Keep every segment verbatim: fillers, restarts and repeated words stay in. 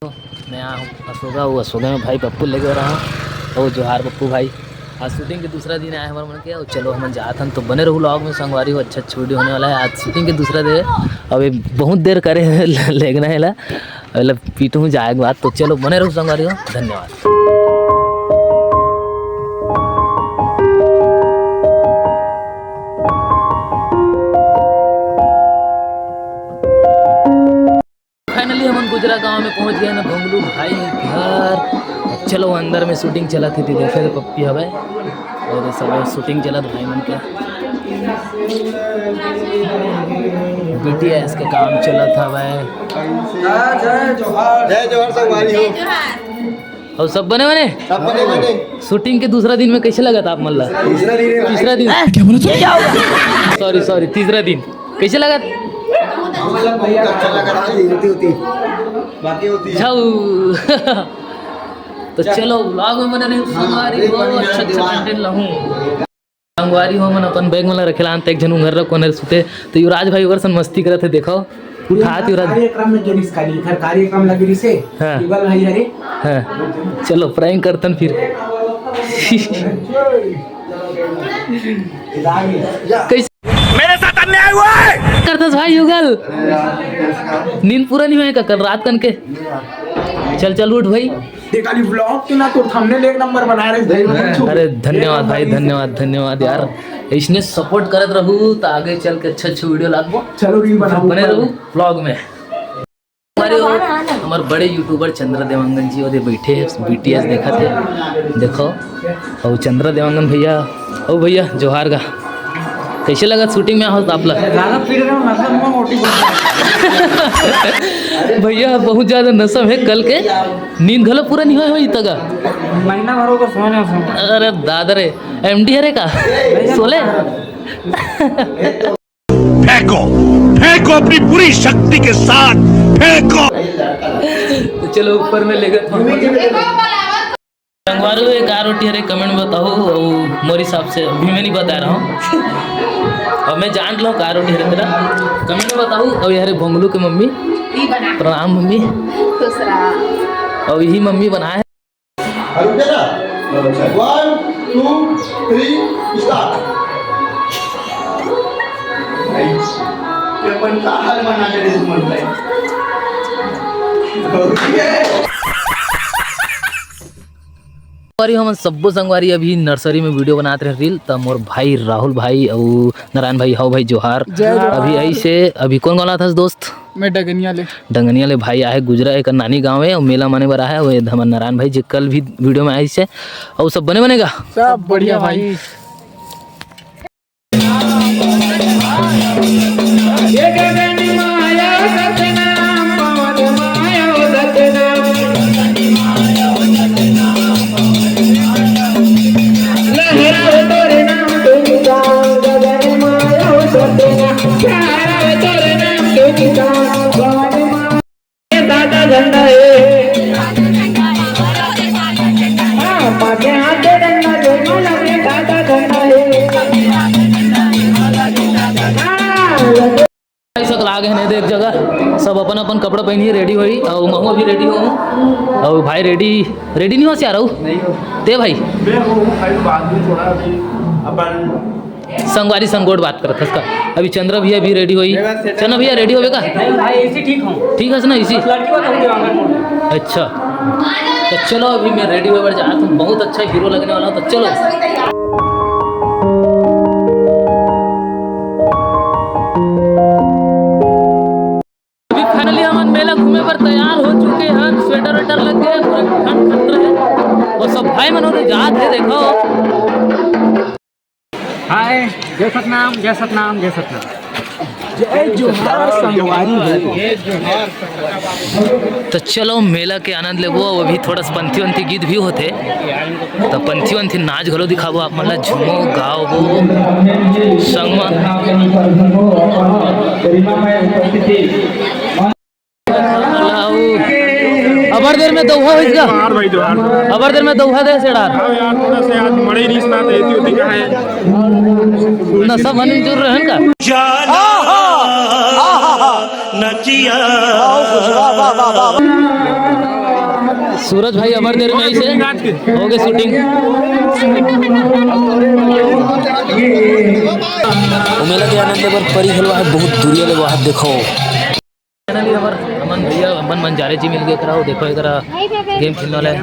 मैं आया हूँ असोगा, वो असोगा में भाई पप्पू लेके रहा हूँ, और जोहार पप्पू भाई। आज शूटिंग के दूसरा दिन आए हमारे मन के, और चलो हमन जात हन, तो बने रहू vlog में संगवारी हो, अच्छा अच्छा वीडियो होने वाला है। आज शूटिंग के दूसरा दिन, अभी बहुत देर करे हैं लेगना है ला, मतलब पीटू हूँ जाए के बाद, तो चलो बने रहू संगवारी हो, धन्यवाद। फाइनली हमन गुजरा गांव में पहुंच गए ना, भोंगलू भाई घर। चलो अंदर में शूटिंग चलत हे, देखे तो पप्पी हवे, और सब शूटिंग चलत भाई मन के, बीटीएस के काम चलत हवे। जय जोहार। जय जोहार संगवारी हो। और सब बने बने? सब बने बने। शूटिंग के दूसरा दिन में कैसे लगा था आप मन ला? तीसरा दिन है भाई। तीसरा दिन। क्या बोला तू? क्या होगा? सॉरी सॉरी, तीसरा दिन कैसे लगा? मतलब बहुत अच्छा लगा रहा है, ये होती होती बाकी होती है। जाऊ। तो चलो vlog में बने रहे, संगवारी हो, अच्छा अच्छा कंटेंट लाहूं। संगवारी हो मन अपन बैग मन ला रखेला, अंत एक झन उंघर रख कोने सुते, तो युवराज भाई ओकर सन मस्ती करत हे, देखो उठात युवराज। कार्यक्रम में जो रिस करी, इधर कार्यक्रम लगी रिसे, हाँ। युगल भाई हरे। हाँ। चलो प्रैंक करतन फिर। कैसे मेरे साथ अन्याय हुआ है। करतस भाई युगल? नींद पूरा नहीं होएगा कल रात कन के? चल चल उठ भाई। देख खाली vlog के ना तो thumbnail एक नंबर बना रहे हैं। अरे धन्यवाद भाई, धन्यवाद धन्यवाद यार, इसने सपोर्ट करत रहू तो आगे चल के अच्छे अच्छे वीडियो लागबो। चलो रील बनाओ, बने रहू vlog में। हमारे वो हमारे बड़े यूट्यूबर चंद्र देवांगन जी ओदे बैठे हैं, बीटीएस देखत हे, देखो। और चंद्र देवांगन भैया, ओ भैया जोहार गा, कैसे लगा शूटिंग में? आहोस आप ला? ज्यादा पी रहे हो, मतलब मैं मोटी। भैया बहुत ज्यादा नशा है, कल के नींद घलो पूरा नहीं होय होई तगा। महीना भर होगा सोने से। अरे दादा रे, एमडी हरे का? सोले। फेंको, फेंको अपनी पूरी शक्ति के साथ फेंको। तो चलो ऊपर में लेकर संगवारी हो, का रोटी हरे कमेंट में बताओ, और मोर हिसाब से अभी मैं नहीं बता रहा हूँ। और मैं जान लो का रोटी हरे तेरा कमेंट में बताओ। और ये हरे भोंगलू के मम्मी, प्रणाम मम्मी। खुश रहा। और यही मम्मी बनाए है। रुक जा ना। One, two, three, start। ये अपन का हाल बना के दे तुम भाई। संगवारी, हमन सब्बो संगवारी अभी नर्सरी में वीडियो बनात रहे रील, त मोर भाई राहुल भाई अउ नारायण भाई, हाव भाई जोहार। जय जोहार। अभी ऐसे, अभी कौन गाँव ला थस दोस्त? मैं डगनिया ले। डगनिया ले भाई आहे गुजरा, एक नानी गाँव है, अउ मेला माने बर आहे, वो हमर नारायण भाई जी कल भी वीडियो में आइस हे, अउ सब बने बने गा? सब बढ़िया भाई। भाई सकला आगे हन, देख जगह सब अपन अपन कपड़ा पहनी, रेडी होई, अउ महू अभी रेडी होहूँ। अउ भाई रेडी, रेडी नहीं होस यार? अउ ते भाई? मैं वो भाई बाद में थोड़ा अभी अपन संगवारी संगोट बात करत हस का। अभी चंद्र भैया भी रेडी होई। चंद्र भैया रेडी होबे का? नहीं भाई, एसी ठीक हो। ठीक हस ना एसी? बस लड़की वाला हो जाएगा अंदर। अच्छा, तो चलो अभी मैं रेडी होए बर जात हूँ, बहुत अच्छा हीरो लगने वाला हूँ, तो चलो। अभी फाइनली हमन मेला घूमे बर तैयार हो चुके हन, स्वेटर वेटर लग गए, पूरा ठंड खतरा है। और सब भाई मन होते जात हे, देखो। हाय, जय सतनाम, जय सतनाम, जय सतनाम। जय जोहार संगवारी हो। तो चलो मेला के आनंद लेबो। अभी थोड़ा सा पंथी वंथी गीत भी होथे, तो पंथी वंथी नाच घलो दिखाबो आप मन ला, झूमो गाओ संग म। अबर देर में दौहा होइस गा। जोहार भाई, जोहार। अबर देर में दौहा दे सेड़ार। हाँ यार, थोड़ा सा यार, मड़ई रीस ना थे, एती ओती कहाँ है? नशा मन जुर रहन का? जाना नचिया। सूरज भाई, अमर देर में ऐसे हो गए शूटिंग। ओ मेला के आनंद बर परी घलो है, बहुत दूरिया ले वहां देखो। Finally हमर अमन भैया, अमन बंजारे जी मिल गए। एकरा देखो, एकरा गेम खेलने वाला है।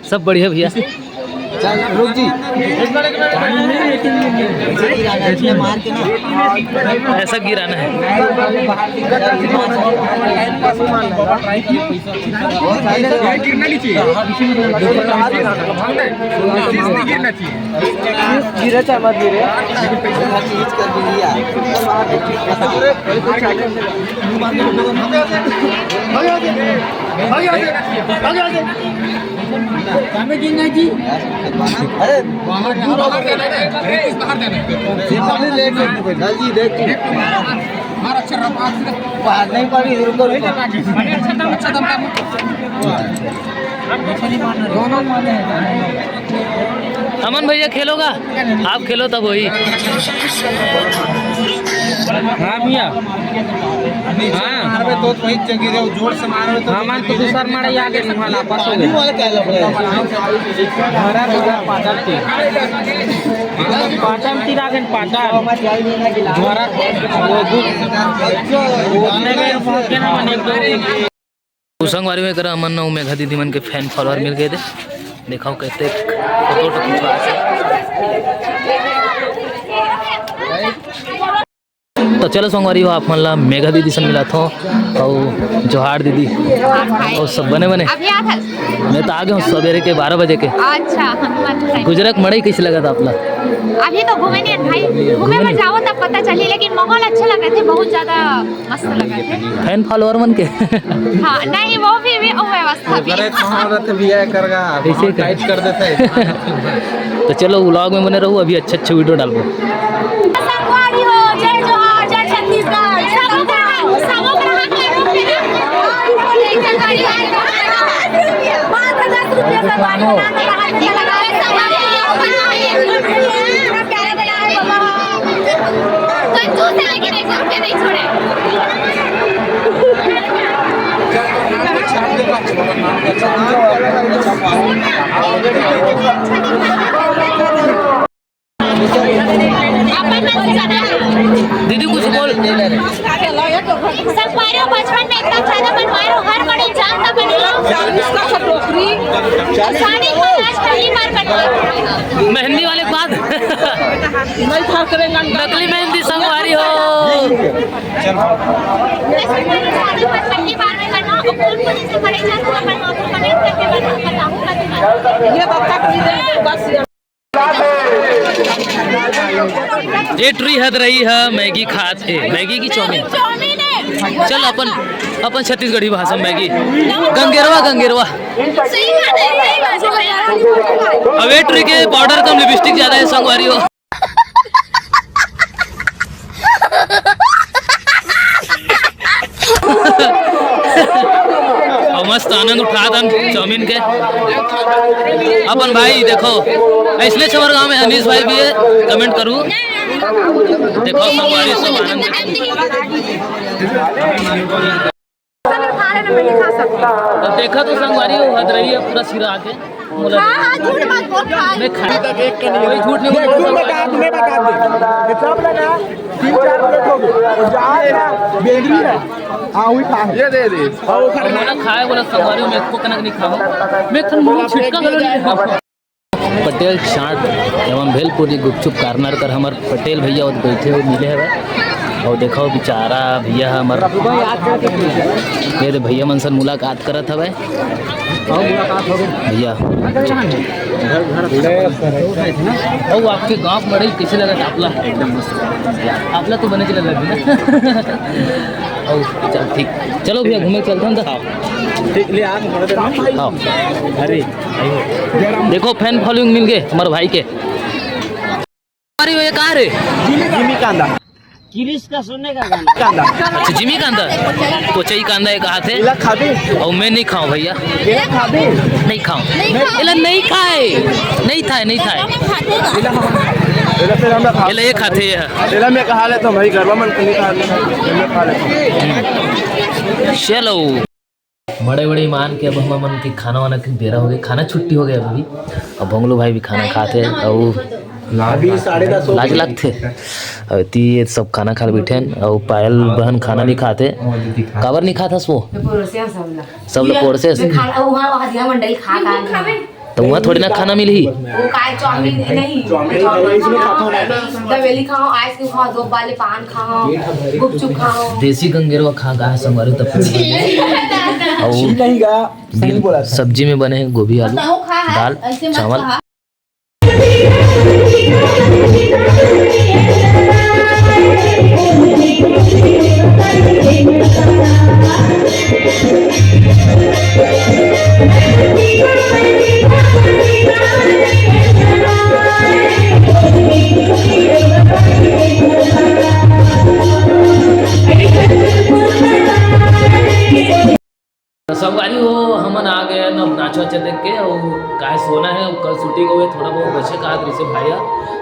सब बढ़िया भैया। चल, रुक जी। ऐसा गिराना है। गिरना नहीं चाहिए। गिरना चाहिए। गिरे चाहे मत गिरे, लेकिन पैसा खर्च कर दिया। आगे, आगे, आगे, आगे। हमें गिरना जी। अरे, बाहर, बाहर जाना है। बाहर जाना है। जल्दी देख। मार अच्छा रहा, बाहर से। बाहर नहीं पड़ी, रुको, रुको। अच्छा दम, अच्छा दम, दम। दोनों मारने हैं। अमन भैया खेलोगा? आप खेलो तब वही। हाँ भैया। हाँ। मारबे तो वही जगह रे, जोर से मारबे तो। हाँ, मान तो दूसर मारे, आगे से वाला पास हो गया। हरा तो पाटन तीर। पाटन तीर आगे, पाटन। हरा वो दू-, वो अपने में भाग के ना बने, एक दो। तो संगवारी हो, एकरा अमन अउ मेघा दीदी मन के fan follower मिल गए थे। देखो कहते फोटो वोटो खिंचवा। तो चलो संगवारी हो, आप मन ला मेघा दीदी से मिलात हों। अउ जोहार दीदी। अउ सब बने बने? अभी आ था। मैं तो आ गया हूँ सवेरे के बारह बजे के। अच्छा, हम बात करें। गुजरात मड़ई कैसे लगा था आपला? अभी तो घूमे नहीं भाई, घूमे घूमे में नहीं? जाओ तब पता चली, लेकिन माहौल अच्छा लगा थे, बहुत ज्यादा मस्त लगा थे। Fan follower मन के? हाँ, नहीं, वो भी, भी वो व्यवस्था भी। करे कहाँ रहते भैया करगा, ऐसे कर। Tight कर देते हैं। तो चलो vlog में बने रहो, अभी अच्छे अच्छे video डालबो। संगवारी हो, जय जोहार, जय छत्तीसगढ़। सब लोग रहा, सब लोग रहा। पाँच सौ दस रुपया संगवारी हो। कंजूस है, लेकिन एक रुपया नहीं छोड़े। दीदी कुछ बोल। संगवारी हो, बचपन में इतना ज्यादा बनवाए हो, हर बड़े जान का बनवाए हो। शादी को आज पहली बार बनवाए हो। मेहंदी वाले के बाद। नकली मेहंदी संगवारी हो। पहली बार में बनवाओ, कौन कौन से बड़े जान का बनवाओ, comment करके बताओ, बताओ। ये बता, ये टुरी हद रही है, मैगी खात हे। मैगी की चाउमीन। चाउमीन है। चल अपन, अपन छत्तीसगढ़ी भाषा में मैगी। गंगेरवा, गंगेरवा। सही बात है, सही बात है। अब ए टुरी के पाउडर कम, लिपस्टिक ज्यादा है, संगवारी हो। अउ मस्त आनंद उठात हन चाउमीन के। अपन भाई देखो, अइसने छबर गांव में अनीस भाई भी है, comment करू। देखो, संगवारी सब आनंद। खा रहे ना, मैं नहीं खा सकता। तो देखा तो संगवारी, वो हद रही है पूरा सिरा के। हाँ, हाँ, झूठ मत बोल, खा। मैं खाने तक एक का नहीं, कोई झूठ नहीं बोलता। तुम बता, तुम्हें बता दे। ये सब लगा, तीन चार प्लेट हो गए। और जहाँ का बेगरी है, हाँ, वही खा है। ये दे दे। और वो खाना खाए बोला संगवारी, मैं एको कनक नहीं खाऊँ। मैं तो मुंह छिटका गलो नहीं खाऊँ। पटेल चाट एवं भेलपुरी गुपचुप कॉर्नर कर हमर पटेल भैया वो बैठे हुए मिले हवे। और देखो बेचारा भैया हमर, ये दे भैया मन से मुलाकात करत हवे। भैया, और आपके गांव मड़ई कैसे लगा आपला? एकदम मस्त। आपला तो बने चला लगे ना। और चल ठीक, चलो भैया घूमे चलते हैं तो। ठीक, ले आ, थोड़ा देर में। हाँ। अरे, देखो fan following मिल गए हमारे भाई के। अरे ये कहाँ रे? जिमी कांदा। किरिस का सुनने का गाना। अच्छा, जिमी कांदा, कोचई कांदा एक हाथ है। इला खाबे? अउ मैं नहीं खाऊं भैया। इला खाबे? नहीं खाऊं। इला नहीं खाए, नहीं खाए, नहीं खाए। इला फिर हमरा खा इला ये खाते हैं। इला मैं कहा ले तो भाई गरबा मन नहीं खा ले, मैं खा ले। चलो। बड़े बड़े मान के अब हमर मन के खाना वाना के बेरा हो गए, खाना छुट्टी हो गए अभी। अब भोंगलू भाई भी खाना खाते हैं, अउ अभी साढ़े दस हो लाज गए। लगते। अब ती ये सब खाना खा ले बैठे हैं, अउ पायल बहन खाना नहीं खाते। काबर नहीं खात हस वो? सब लोग परोसे हैं। तो वहाँ, वहाँ दिया मंडल खा, खा। तो वहाँ थोड़ी ना खाना मिलही। वो काय, चाउमीन नहीं। चाउमीन खाओ, इसमें खाता हूँ ना। दबेली खाओ, आइसक्रीम खाओ, दो वाले पान खाओ, गुपचुप खाओ। देसी गंगेरवा खा गा है संगवारी तब। और नहीं गा, सही बोला था। सब्जी में बने हैं गोभी, आलू, बताओ, खा है, दाल, ऐसे मत चावल। कहा। संगवारी हो, हमन आ गए हैं अब नाचा वाचा देख के, और काहे सोना है, कल शूटिंग हुए, थोड़ा बहुत बचे कहा ऋषभ भैया,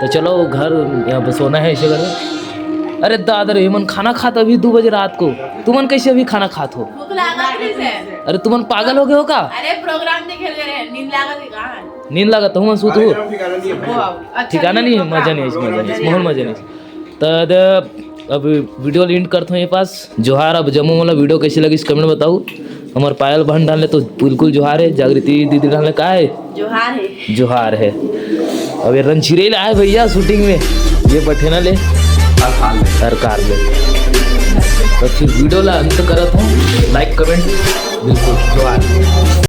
तो चलो घर, यहाँ पे सोना है इसे घर में। अरे दादा रे, हमन खाना खात अभी दो बजे रात को, तुमन कैसे अभी खाना खात हो? भूख लागत रहिस हे। अरे तुमन पागल हो गए हो का? अरे प्रोग्राम देखे रहे, नींद लागत है कहाँ? नींद लागत, तुमन सूत हो? अच्छा, ठिकाना नहीं है, मजा नहीं है, मजा नहीं है, माहौल मजा नहीं है। त द-, अब वीडियो एंड करत हूँ ये पास। जोहार। अब जम्मो मोला वीडियो कैसे लगिस, कमेंट बताओ। हमार पायल बहन डाले तो बिल्कुल जोहार है, जागृति दीदी डाले का है? जोहार है। जोहार है। अब ये रणछीरे ला है भैया शूटिंग में, ये बठेना ले सरकार ले। तो फिर वीडियो ला अंत करत हूँ, लाइक कमेंट बिल्कुल जोहार।